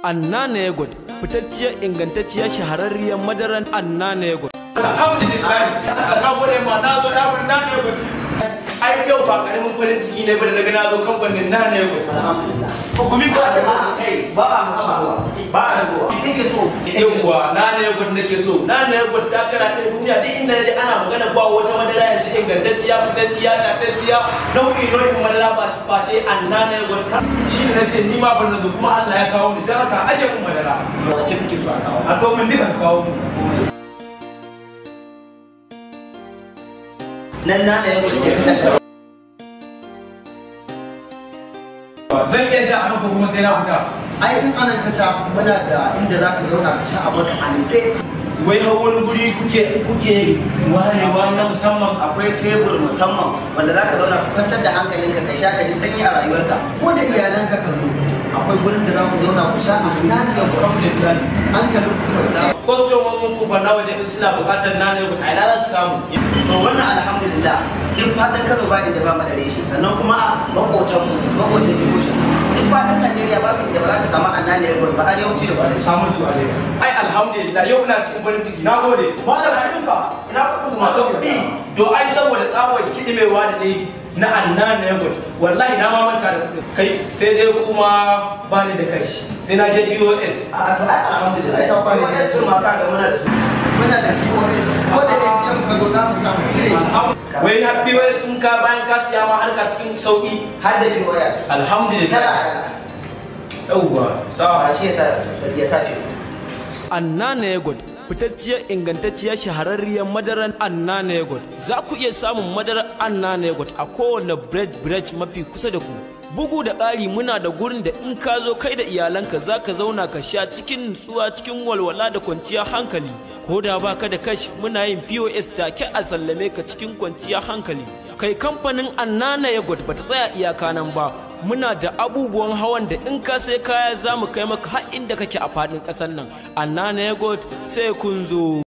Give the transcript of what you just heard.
Annana Yogurt, fitacciyar, ingantacciyar, shahararriyar madaran Annana Yogurt. Alhamdulillah, na gode ma. Na zo na wurin Nana Yogurt. Ai yau ba karamin farin ciki ne ba da naga na zo kamfanin Nana Yogurt. Alhamdulillah. Hukumi ba Kai ba a shigowa. Ba a shigowa. Kake so? Yauwa, Nana Yogurt nake so. Nana Yogurt ta kara ɗaya duniya, duk inda na je ana magana, ba wata madara yanzu ingantacciya, fitacciya, tatacciya, nau'i nau'in madara ba face Annana Yogurt. Shi ne nace ni ma ban zo, kuma Allah ya kawo ni, don haka aje mun madara. Wace kake so a kawo? A kawo min duka, kawo mun. Nan na da yau ce ka. Zan iya sha a nan ko kuma sai na fita? Ai in ana ka sha, muna da inda za ka zauna ka sha a maka a nitse. Wai har wani guri kuke warewa na musamman? Akwai tebur musamman wanda za ka zauna ka kwantar da hankalinka, ka sha, ka ji sanyi a rayuwarka. Ko da iyalanka ka zo, akwai gurin da za ku zauna ku sha a nani da Alhamdulillah. hankalin ku kwance. Kwastomomin ku fa na waje, in suna buƙatar Nana Yogurt, a ina za su samu? To wannan alhamdulillah, duk faɗin Kano ba inda ba mu da reshe, sannan kuma a makotan mu, makotan jihohi, duk faɗin Najeriya babu inda ba za ka samu Annana Yogurt ba, arewaci da kudanci. Samun su a leda. Ai alhamdulillah, yau ina cikin farin ciki. Na gode. Malam, kuɗin ka ina kuɗin ma ga kuɗi? To ai saboda tsawon kiɗimewa da dai na Annana Yogurt, wallahi na ma manta da kuɗin. Kai, sai dai kuma ba ni da cash, sai na je POS. A to ai alhamdulillah, POS sun ma kaga muna da su. Muna da POS, ko da ATM ka zo za mu samu cire. Wai har POS in ka bayan ka siya ma harka cikin sauki? Har da POS. Alhamdulillah. Kala kala. Yauwa, sa. Ba shi yasa ya sa. Annana Yogurt, fitacciyar, ingantacciyar, shahararriyar madaran Annana Yogurt. Za ku iya samun madarar Annana Yogurt a kowane bread bread mafi kusa da ku. Bugu da ƙari, muna da gurin da in ka zo kai da iyalanka za ka zauna ka sha cikin nutsuwa, cikin walwala da kwanciyar hankali. Ko da baka da cash, muna yin POS, take a sallame ka cikin kwanciyar hankali. Kai, kamfanin Annana Yogurt bata tsaya iyaka nan ba. Muna da abubuwan hawan da in ka sai kaya za mu kai maka har inda kake a faɗin ƙasar nan. Annana Yogurt, sai kun zo.